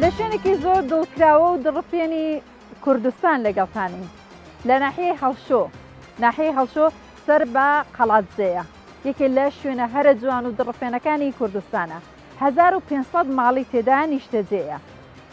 لە شوێنێکی زۆر دڵکراوە و دڕفێنی کوردستان لەگەڵتانین لە ناحیەی هەڵشۆ. ناحیەی هەڵشۆ سەر بە قەڵادزێیە، یەکێ لە شوێنە هەرە جوان و دڕفێنەکانی کوردستانە، 1500 ماڵی تێدا نیشتەجێیە.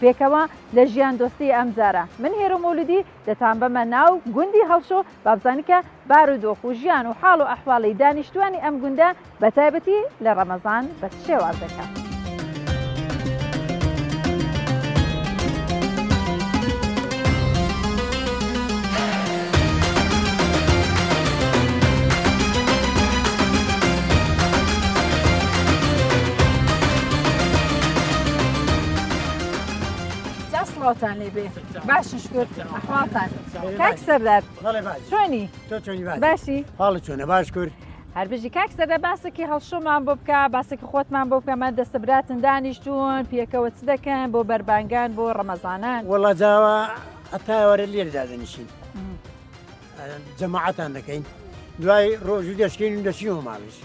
پێکەوە لە ژیان دۆستی ئەمجارە من هێرۆ مەولودی دەتانبەمە ناو گوندی هەڵشۆ با بزانین کە بارودۆخ و ژیان و حاڵ و ئەحواڵی دانیشتوانی ئەم گوندە بە تایبەتی لە ڕەمەزان بە چ شێوازێکە. جا سڵاوتان لێ بێ باشن شکر ئەحواڵتان کاک سەردار چۆنی باشی حاڵ چۆنە باش کرد هەربژی کاک سەردار باسێکی هەڵشۆمان بۆ بکە باسێکی خۆتمان بۆ بکە من دەستە براتن دانیشتون پێکەوە چ دەکەن بۆ بەربانگان بۆ ڕەمەزانان وەڵا جاوە هەتا ئێوارە لێرە دادەنیشین جەماعەتان دەکەین دوای ڕۆژوو دەشکێن و دەچینەوە ماڵیش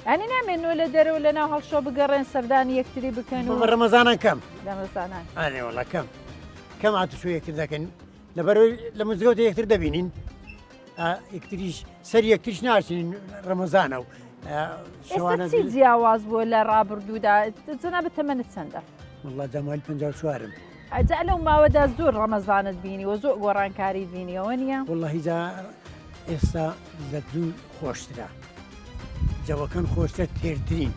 ئەنی نامێنەوە لە دەرەوە لە ناو هەڵشۆ بگەڕێن سەردانی یەکتری بکەن و ڕەمەزانان کەم ڕەمەزانان ئەرێ وەڵا کەم کەم هاتوچۆ یەکتر دەکەن لەبەرەوەی لە مزگەوتە یەکتر دەبینین یەکتریش سەر یەکتریش ناچین ڕەمەزانە و شەوانە چی جیاواز بووە لە ڕابردوودا جەنابت تەمەنت چەندە؟ وەڵا جەمال 54م. ئەجا لەو ماوەدا زۆر ڕەمەزانت بینیوە زۆر گۆڕانکاریت بینیەوە نییە؟ وەڵاهی جا ئێستا لە دوو خۆشترە جەوەکەن خۆشتر تێرترین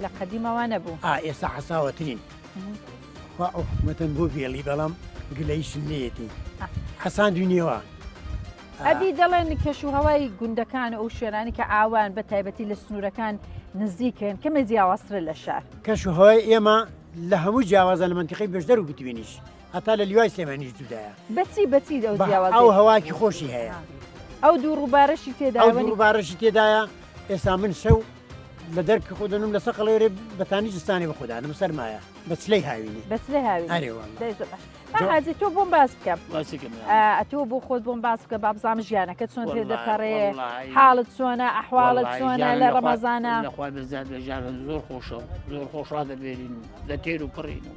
لە قەدیمەوە نەبوو ئا ئێستا حەساوەترین خوا ئەو حکومەتەن بۆ بێڵی بەڵام گلەیشن لێیەتی حەسان دوینیەوە ئەدی دەڵێن کەش و هەوای گوندەکان و ئەو شوێنانی کە ئاوان بە تایبەتی لە سنوورەکان نزیکن کەمێ جیاوازترە لە شار. کەش و هەوای ئێمە لە هەموو جیاوازە لە مەنتیقەی بێشدەر و بتوێنیش هەتا لە لیوای سلێمانیش جودایە. بەچی بەچی ئەو جیاوازی؟ ئەو هەواکی خۆشی هەیە. ئەو دوو ڕووبارەشی تێدایە. ئەو دوو ڕووبارەشی تێدایە ئێستا من شەو لە دەرکی خۆ دەنوم لە سەقڵێرێ بەتانی زستانی بە خۆدانم سەرمایە بە چلەی هاوینی. بە چلەی هاوینی. ئەرێ واللە. دەی زۆر باش. حاجی تۆ بۆم باس بکە تۆ بۆ خۆت بۆم باس بکە با بزانم ژیانەکە چۆن تێ دەپەڕێ حاڵت چۆنە ئەحواڵت چۆنە لە ڕەمەزانە لەخوای بەزیاد بە ژیان زۆر خۆشە زۆر خۆشا دەبێرین و لە تێر و پڕین و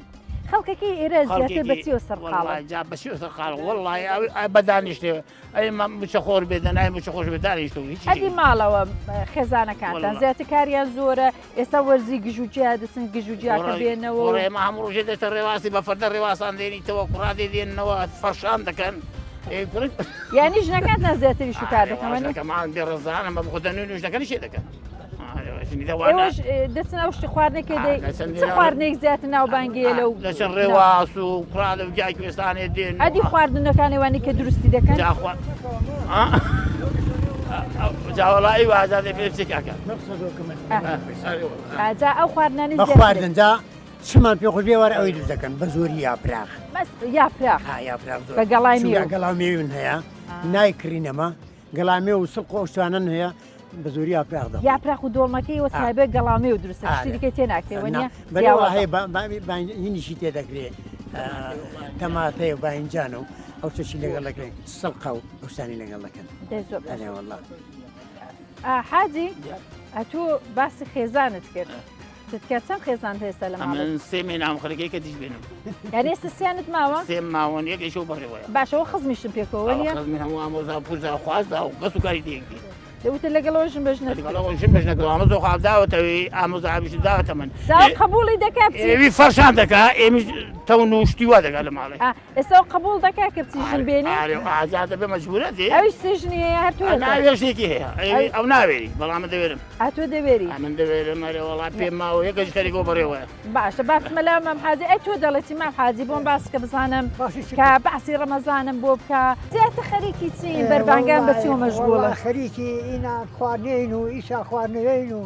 خەڵکەکەی ئێرە زیاتر بە چیەوە سەرقاڵە جا بە چیەوە سەرقاڵ وەڵڵای بەدانیشتێ ئەی موچەخۆر بێ دەنای موچەخۆش بێ دانیشتوو هیچ ئەدی ماڵەوە خێزانەکانتان زیاتر کاریان زۆرە ئێستا وەرزی گژوجیا دەچن گژوجیاکە بێنەوە ئێمە هەموو ڕۆژێ دەچە ڕێواسی بە فەردە ڕێواسان دێنیتەوە کوڕا دێ دێنەوە فەرشان دەکەن یعنی ژنەکانتان زیاتری شوکار دەکەن کەمان بێ ڕزانە بە خۆ دەنوێن و ژنەکەنیشێ دەکەن ئێوەش دەچن ئەو شتی خواردنێک دەی خواردنێک زیاتر ناوبانگیە لەو دەچن ڕێواس و کوڕا لە گیای کوێستانێ دێن ئەدی خواردنەکانی وانی کە دروستی دەکەن جاوەڵی وازادێ پێ بچێ کاکە جا ئەو خواردنانی خواردن جا چمان پێ خۆش بێ وار ئەوەی دروست دەکەن بە زۆری یاپراخ بەس یاپراخ یاپراخ بە گەڵای میوە گەڵا مێون هەیە نایکڕینەمە گەڵامێ و سڵق و ئەو شتانەن هەیە بە زۆری یاپراخ دەخۆن. یاپراخ و دۆڵمەکەی وە تایبەت گەڵامێ و دروستە شتی دیکەی تێ ناکرێ وە نییە؟ بەرێ وە هەیە هینیشی تێ دەکرێ تەماتەیە و باینجانە و ئەو شتەشی لەگەڵ دەکرێ سڵقە و ئەو شتانی لەگەڵ دەکەن. دەی زۆر باشە. ئەرێ وەڵا. حاجی ئەتوو باسی خێزانت کرد. تکە چەند خێزان هێستا لە ماڵ من سێ مێنام خەرەکەی کە دیش بێنم یعنی ئێستا سیانت ماوە سێ ماوەن یەک ئیشەو بەڕێوەیە باشەوە خزمیشم پێکەوە نیە خزمی هەموو ئامۆزا پوزا خوازدا و گەس و کاری دێکی دەوتە لەگەڵەوە ژن بەژنە لەگەڵەوە ژن بەژنە ئامۆزا خوا داوەتەوەی ئامۆزا ئابیش داوەتە من قبولی دەکا ئێوی فەرشان دەکا ئێمی تەون و شتی وا دەکا لە ماڵێ ئێستا قبول دەکا کە بچی ژن بێنی ئازادە بێ مەجبورە دێ ئەویش سێ ژنی هەیە هەر تۆ ناوێژێکی هەیە ئەو ناوێری بەڵام من دەوێرم ئەتۆ دەوێری من دەوێرم ئەرێ وەڵا پێم ماوە یەکەش خەریکەوە بەڕێوەیە باشە با بچمە لا مام حاجی ئەی تۆ دەڵێ چی مام حاجی بۆم باس کە بزانم کە باسی ڕەمەزانم بۆ بکە زیاتر خەریکی چین بەربانگان بە چیەوە مەشغوڵە خەریکی ئینا خواردنین و ئیشا خواردنەوەین و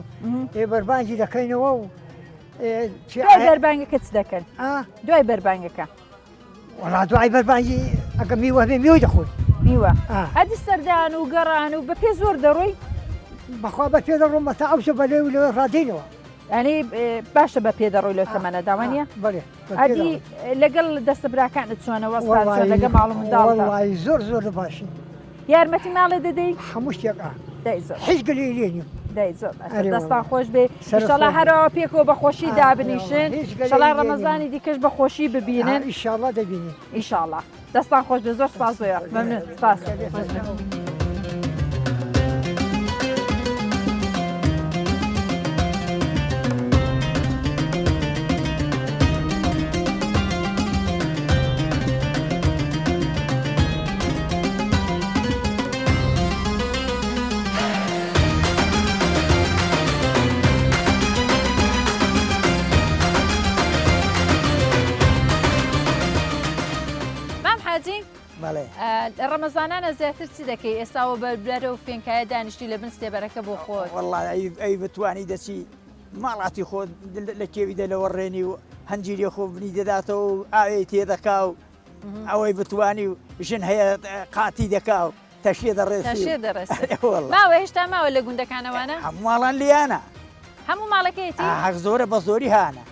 ئێ بەربانگی دەکەینەوە و دوای بەربانگەکە چ دەکەن دوای بەربانگەکە وەڵا دوای بەربانگی ئەگە میوە بێ میوەی دەخۆین میوە ئەدی سەردان و گەڕان و بە پێ زۆر دەڕۆی بەخوا بە پێ دەڕۆم بەتا ئەوسە بە لێ و لەوێ ڕادێنەوە ینی باشە بە پێ دەڕۆی لەو تەمەنە داوانە بەێ ئەدی لەگەڵ دەستە براکانت چۆنە وەستا لەگە ماڵ و منداڵ زۆر زۆر باشی یارمەتی ماڵێ دەدەی هەموو شتێک هیچ گلەیی لێ نییە. دەی زۆر باشە دەستان خۆش بێ ئیشەڵا هەرەوە پێکەوە بە خۆشی دابنیشن ئیشەڵا ڕەمەزانی دیکەش بە خۆشی ببینن ئیشاڵا دەبینین ئیشاڵا دەستان خۆش بێ زۆر سپاس بۆ مەمنون سپاس مام حاجی بەڵێ ڕەمەزانانە زیاتر چی دەکەی ئێستاوە بە بەرە و فێنکایە دانیشتی لە بن سێبەرەکە بۆ خۆت وەڵڵا ئەی بتوانی دەچی ماڵاتی خۆت لە کێوی دەلەوەڕێنی و هەنجیری خۆ بنی دەداتەوە و ئاوێ تێدەکا و ئەوەی بتوانی و ژن هەیە قاتی دەکا و تەشێ دەڕێسی تەشێ دەڕێسی ماوە هێشتا ماوە لە گوندەکانەوانە هەموو ماڵان لیانە هەموو ماڵەکەیەتی هەق زۆرە بە زۆری هاانە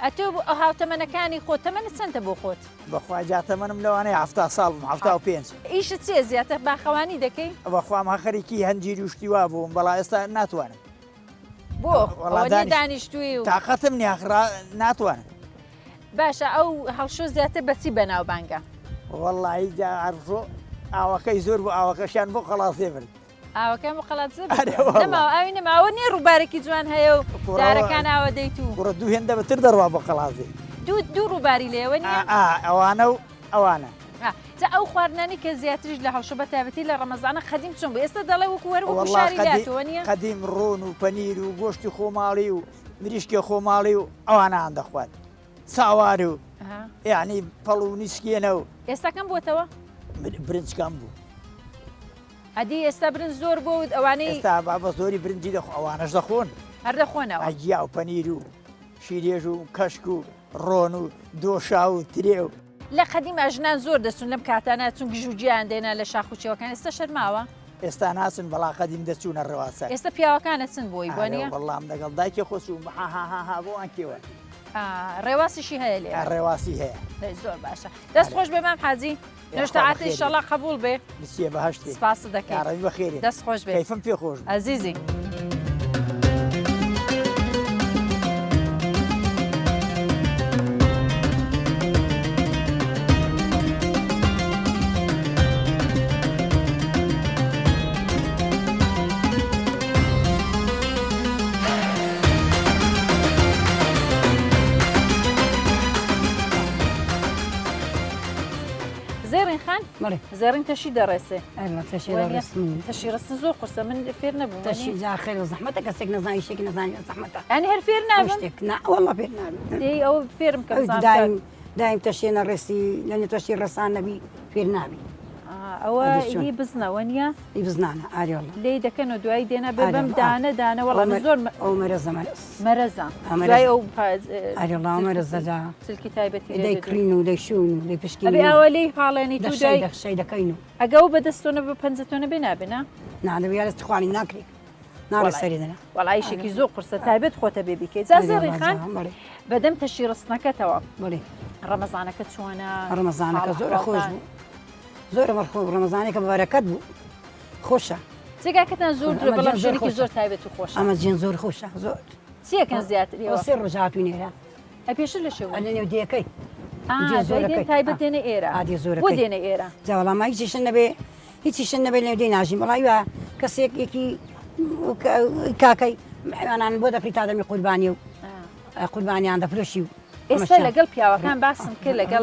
ئەتۆ هاوتەمەنەکانی خۆت تەمەنت چەندە بۆ خۆت بەخوا جا تەمەنم لەوانەیە 70 ساڵ بم 75 ئیشت چییە زیاتر باخەوانی دەکەی بەخوام هە خەریکی هەنجیر و شتی وا بووم بەڵا ئێستا ناتوانم بۆ دانیشتووی و تاقەتم نیاخرا ناتوانم باشە ئەو هەڵشۆ زیاتر بەچی بەناوبانگە؟ وەڵڵاهی جا هەڵشۆ ئاوەکەی زۆر بوو ئاوەکەشیان بۆ قەڵاسێ برد. ئاوەکەیان بۆ قەڵادزێ برد؟ نەماوە ئاوی نەماوە نییە ڕووبارێکی جوان هەیە و دارەکان ئاوە دەیت و. کوڕە دوو هێندە بتر دەڕوا بۆ قەڵادزێ. دوو ڕووباری لێوە نییە؟ ئا ئەوانە و ئەوانە. جا ئەو خواردنانەی کە زیاتریش لە هەڵشۆ بە تایبەتی لە ڕەمەزانە قەدیم چۆن بوو ئێستا دەڵێ وەکو هەر وەکو شاری لاتەوە نییە؟ قەدیم ڕۆن و پەنیر و گۆشتی خۆماڵی و مریشکی خۆماڵی و ئەوانەیان دەخوارد ساوار و یعنی پەڵ و نیسکێنە و ئێستا کەم بووەتەوە؟ برنج کەم بوو. ئەدی ئێستا برنج زۆر بوو و ئەوانەی ئێستا با بە زۆری برنجی دەخۆ ئەوانەش دەخۆن هەر دەخۆنەوە ئەگیا و پەنیر و شیرێژ و کەشک و ڕۆن و دۆشا و ترێ و لە قەدیما ژنان زۆر دەچوون لەم کاتانە چون گژوگیایان دێنا لە شاخ و چێوەکان ئێستا شەرماوە؟ ئێستا ناچن بەڵا قەدیم دەچوونە ڕێواسە. ئێستا پیاوەکان ئەچن بۆی بۆ نیە؟ وەڵام لەگەڵ دایکی خۆ چووم هاهاها بۆ ئەن کێوە. ڕێواسیشی هەیە لێرە؟ ڕێواسی هەیە. زۆر باشە دەست خۆش بێ مام حاجی نوێژتەعات ئیشەڵا قبوڵ بێ. بچیە بەهەشتێ. سپاست دەکەین. یاڕەبی بەخێرێ. دەست خۆش بێ. کەیفم پێ خۆش بوو. ئەزیزی. زێڕین خان بەڵێ زێڕین تەشی دەڕێسێ ئەرە تەشی دەڕێسم تەشی ڕستن زۆر قورسە من فێر نەبووم تەشی جا خێر زەحمەتە کەسێک نەزانی شتێکی نەزانی زەحمەتە یانی هەر فێر نابم شتێک نا وەڵا فێر نابم دەی ئەو فێرم کە ئەو دایم دایم تەشێ نەڕێسی لەنێ تەشی ڕەسان نەبی فێر نابی ئەوە هی بزنەوە نییە ئی بزنانە ئاری وەڵا لێی دەکەن و دوایی دێنە بێ بەم دانە دانە وەڵا من زۆر ئەو مەرەزە مەرەز مەرەزە دوای ئەو ئاری وەڵا مەرەزە جا سلکی تایبەتی دەیکڕین و دەیشوون و دەیپشکین ئەبێ ئەوە لێی پاڵێنیت و دوای شەی دەکەین و ئەگە ئەو بەدەستۆ نەبێ پەنجەتۆ نەبێ نابێ نا؟ نا دەبێ یارە توخوانی ناکرێ ناڕێ سەری دەنا. وەڵا ئیشێکی زۆر قورسە تایبەت خۆتە بێ بیکەی جا زێڕی خان بەدەم تەشی ڕستنەکەتەوە بەڵێ ڕەمەزانەکە چۆنە؟ ڕەمەزانەکە زۆر خۆش بوو زۆر بەخۆ ڕەمەزانێکە بەرەکەت بوو خۆشە جێگاکەتان زۆر دوورە بەڵام شوێنێکی زۆر تایبەت و خۆشە ئەمە جێن زۆر خۆشە زۆر چیەکەن زیاتر ئێوە سێ ڕۆژ هاتوین ئێرە ئەی پێشتر لە شێ بوون؟ لە نێو دێکەی. دوای تایبەت دێنە ئێرە. ئادێ زۆرەکەی. بۆ دێنە ئێرە؟ جا وەڵا ما هیچیشن نەبێ هیچیشن نەبێ لە نێو دێ ناژین وەڵا وا کەسێک یەکی کاکەی حیوانان بۆ دەکڕی تا دەمی قوربانی و قوربانیان دەفرۆشی و ئێستا لەگەڵ پیاوەکان باسم کرد لەگەڵ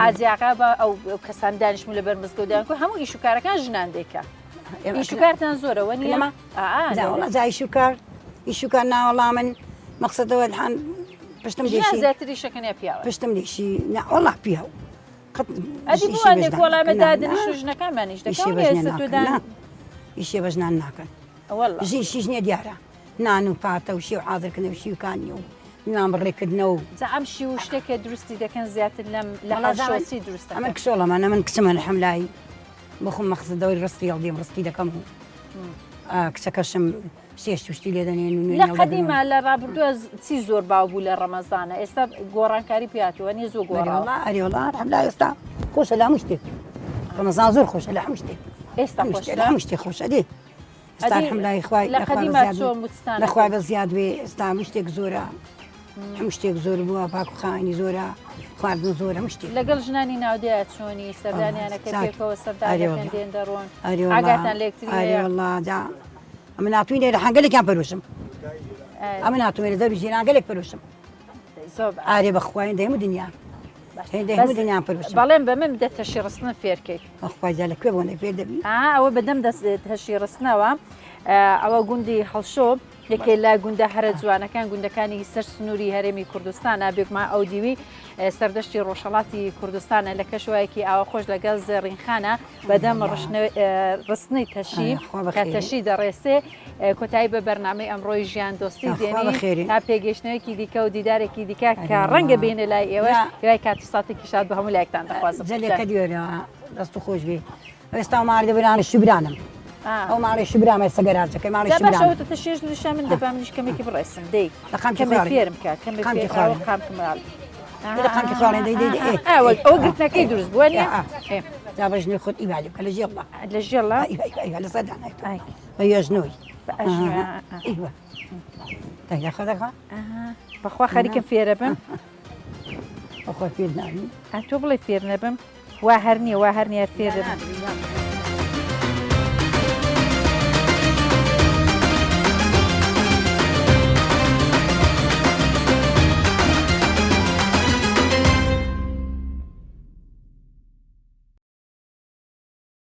حاجیاقا بە ئەو کەسان دانیشم لەبەر مزگەوت دایان هەموو ئیش و کارەکان ژنان دەیکا ئیش و کارتان زۆرە وەنیە؟ وەڵا جا ئیش و کار ئیش و کار ناوەڵا من مەقسەدەوە الحان پشتم دێشی زیاتر ئیشەکەن یا پیاوە پشتم دێشی نا وەڵا پیاو ئەدی بۆ هەندێک وەڵا بە دادنیش و ژنەکانمانیش دەکەن ئێستا تۆ دان ئیشێ بە ژنان ناکەن ژن شیش نییە دیارە نان و پاتە و شێو حاضرکردنە و شیوکانی و میوان بڕێکردنەوە و جا ئەم شیو و شتێک کە دروستی دەکەن زیاتر لەم لە هەڵشۆسی دروست دەکەن ئەمن کچۆڵەمانە من کچمە الحملای بخۆم مەخزە دەوری ڕسقی هەڵدێم ڕسقی دەکەم و کچەکەشم سێ شتی لێ دەنێن و لە قەدیما لە ڕابردووە چی زۆر باو بوو لە ڕەمەزانە ئێستا گۆڕانکاری پێاتوە نیە زۆر گۆڕاوە ئەرێ وەڵا الحمدلله ئێستا خۆشە لە هەموو شتێک ڕەمەزان زۆر خۆشە لە هەموو شتێک ئێستا خۆشە لە هەموو شتێک خۆشە دێ. ئێستا الحمدلله خوای لە قەدیما چۆن بوو لە خوای بە زیاد بێ ئێستا هەموو شتێک زۆرە هەموو شتێک زۆر بووە پاک و خاوێنی زۆرە خواردن زۆر هەموو شتێک لەگەڵ ژنانی ناودێ چۆنی سەردانیانەکە پێکەوە سەردانەکەن دێن دەڕۆن ئاگاتان لە یەکتری هەیە؟ ئەرێ جا ئەمن هاتووین لێرە حەنگەلێکیان پەرۆشم ئەمن هاتوومە لە دەروی جیران گەلێک پەرۆشم ئارێ بەخوا هێندە هەموو دنیا هێندە هەموو دنیان پەرۆشم بەڵێن بە من بدە تەشی ڕستنە فێرکەی بەخوا جا لە کوێ بۆ نەفێر دەبی ئەوە بەدەم دەست تەشی ڕستنەوە ئەوە گوندی هەڵشۆ یەکێ لە گوندە هەرە جوانەکان گوندەکانی سەر سنووری هەرێمی کوردستانە بێگومان ئەو دیوی سەردەشتی ڕۆژهەڵاتی کوردستانە لە کەشوایەکی ئاوا خۆش لەگەڵ زێڕینخانە بەدەم ڕستنی تەشی کە تەشی دەڕێسێ کۆتایی بە بەرنامەی ئەمڕۆی ژیان دۆستی دێنی تا پێگەیشتنەوەیەکی دیکە و دیدارێکی دیکە کە ڕەنگە بینە لای ئێوەش هیوای کات و ساتێکی شاد بە هەموو لایەکتان دەخوازم. جەلێکە دیۆرە دەست خۆش بێ. ئێستا ماڵی دەبرانە شبرانم ئەو ماڵی شبرامە ئێستا گەراجەکەی ماڵی جا باشە وتە تەشێش نیشان من دەبا منیش کەمێکی بڕێسم دەی لە قامکی کەمێ خوارێ. فێرم کە کەمێ قامکی فێر خوارێ. ئەوە قامکم ماڵ لە قامکی خوارێ دەی دەی دەی ئێ. ئەوە ئەوە گرتنەکەی دروست بووە نیە ئا. ئێ. جا بە ژنی خۆت ئیبالی بکە لە ژێڵا لە ژێڵا ئیبا ئیبا ئیبا لەسەر دانای تۆ. ئای. بە یەژنۆی بە ئەژنۆی، ئا، ئا. ئیبا دەی لە خۆ دەخوا ئەها. بەخوا خەریکم فێرە بم بەخوا فێر نابی ئا تۆ بڵێ فێر نەبم وا هەر نییە وا هەر نییە فێر دەبم.